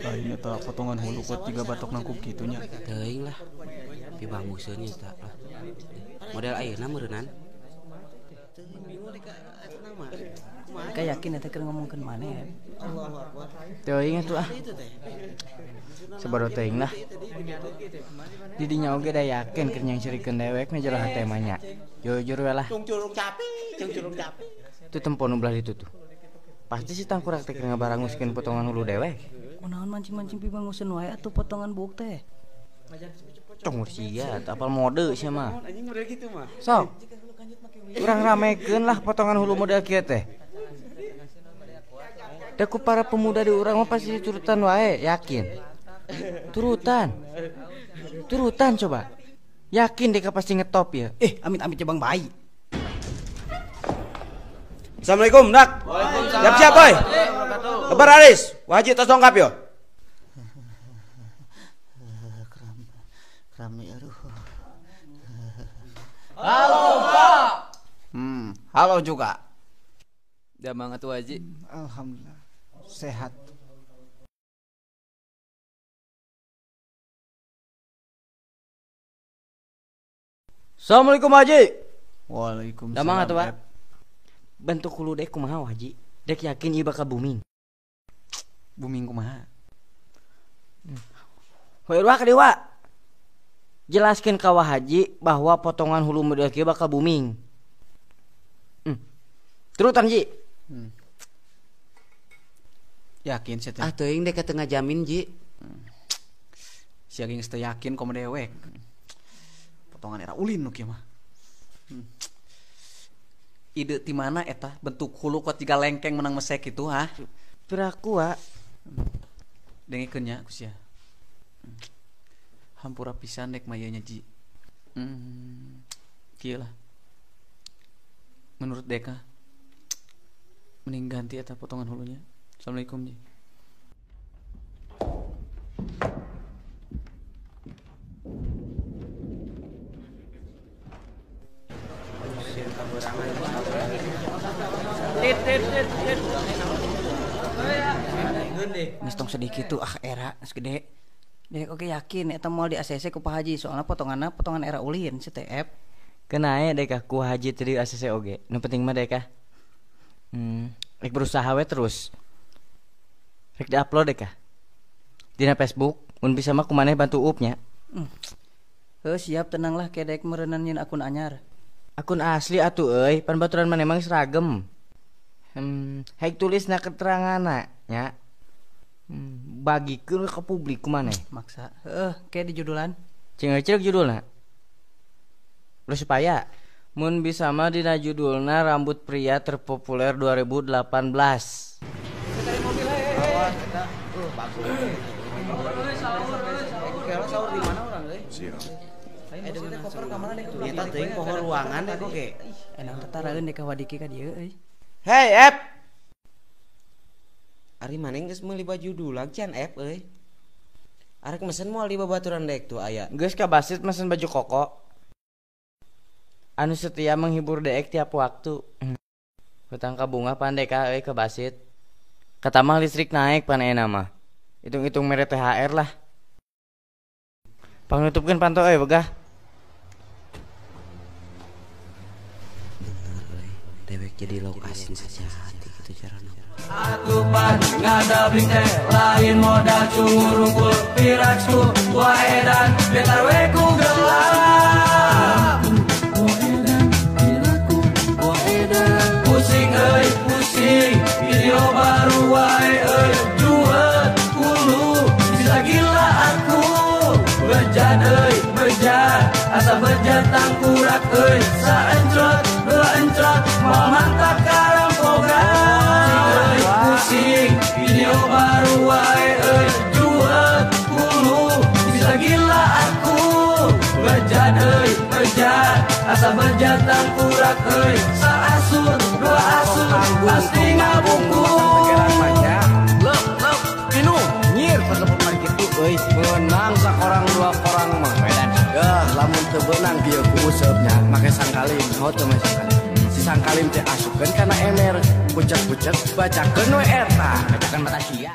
Lain eta potongan hulu kuat tiga batok nangkup kitunya. Teuing lah. Pibanguseun eta lah. Model ayeuna meureunnan. Ka yakin eta keur ngomongkeun maneh ya. Teuing atuh ah. Sabodo teuing lah. Didinya oge da yakin keur nyangserikeun dewek mah jero hate mah nya. Jujur we lah. Cungcurung capi, cungcurung capi. Itu tempo nu belah ditu tuh. Pasti si tangkurak teh keur ngabaranguskeun potongan hulu dewek. Kunaon mancing-mancing pibanguseun wae atuh potongan buuk teh. Congor sia, apal mode sia mah. Sok. Urang ramekeun lah potongan hulu model kieu teh. Da ku para pemuda di urang mah pasti diturutan wae, yakin. Turutan. Turutan coba. Yakin deka pasti ngetop ya. Amit-amit jebang bayi. Assalamualaikum, Dak. Waalaikumsalam. Siap-siap, boy. Kabar Aris, wajib tos lengkap yo. Kram aduh. Halo, Pak. Halo juga. Damang atuh Haji. Alhamdulillah sehat. Assalamualaikum Haji. Waalaikumsalam. Damang atuh, Pak. Bentuk hulu dek kumaha Haji? Dek yakin ieu bakal booming. Booming kumaha? Hoy ka dewa. Jelaskeun ka Wah Haji bahwa potongan hulu model kieu bakal booming. Turutan Ji. Yakin sia teh. Ah teuing dek teu ngajamin Ji. Sia geus teu yakin komo dewek. Potongan era ulin nu kieu mah. Ide ti mana eta bentuk hulu kuat jiga lengkeng menang mesek gitu ha? Piraku wa. Dengekeun nya ku sia. Hampura pisan dek mah ieu nya Ji. Kieu lah. Menurut Deka mending ganti eta potongan hulunya. Assalamualaikum Ji. Geus tong sedih kitu ah era geus gede. Dek oke yakin eta moal di ACC ku Pak Haji soalna potonganna potongan era ulin si TF. Keun dek ku Haji teu di ACC oge. Nu penting mah dek ah. Rek berusaha we terus. Rek di-upload dek ah. Dina Facebook mun bisa mah kumaneh bantu up nya. Heuh siap tenang lah kedek meureunnan nyeun akun anyar. Akun asli atuh euy, pan baturan maneh mah seragam. Haik tulisna keteranganna nya. Bagikeun ke publik kumaneh. Maksa. Heuh, ke di judulan. Cing euceuk judulna. Lu supaya mun bisa mah dina judulna rambut pria terpopuler 2018. Eta teuing poho ruangan deh kok ge. Enak tetaraeun dek ka Wadiki ka dieu euy. Hey, Ep. Ari maneh geus meuli baju dulag can Ep euy. Arek mesen moal di babaturan dek tuh aya. Geus ka Basit mesen baju koko. Anu setia menghibur dek tiap waktu. Hutang ka bunga pan dek euy ka Basit. Kata mah listrik naik pan euna mah. Hitung-hitung mere THR lah. Pangnutupkeun panto euy begah. Bener euy, dewek jadi lokasi sejati gitu carana. Atupan ngadabling teh lain modal curungkul piraksku waedan betar we ku gelap. Pusing euy pusing video baru wae euy juet hulu bisa gila aku. Bejan euy bejan asa bejan tangkurak euy saencrot dua encrot moal mantap karampogan. Pusing video baru wae euy juet hulu bisa gila aku. Bejan euy bejan asa bejan tangkurak euy saasur dua asur pasti ngabungkus. Lep lep minum nyir telepon mari kitu euy meunang sakorang dua korang mah wedan. Yeuh lamun teu beunang kieu ku useup nya make sangkalin hot teu make sangkalin. Sangkalim teh asupkeun kana ember. Kucek-kucek bacakeun we eta. Bacakan mata sia.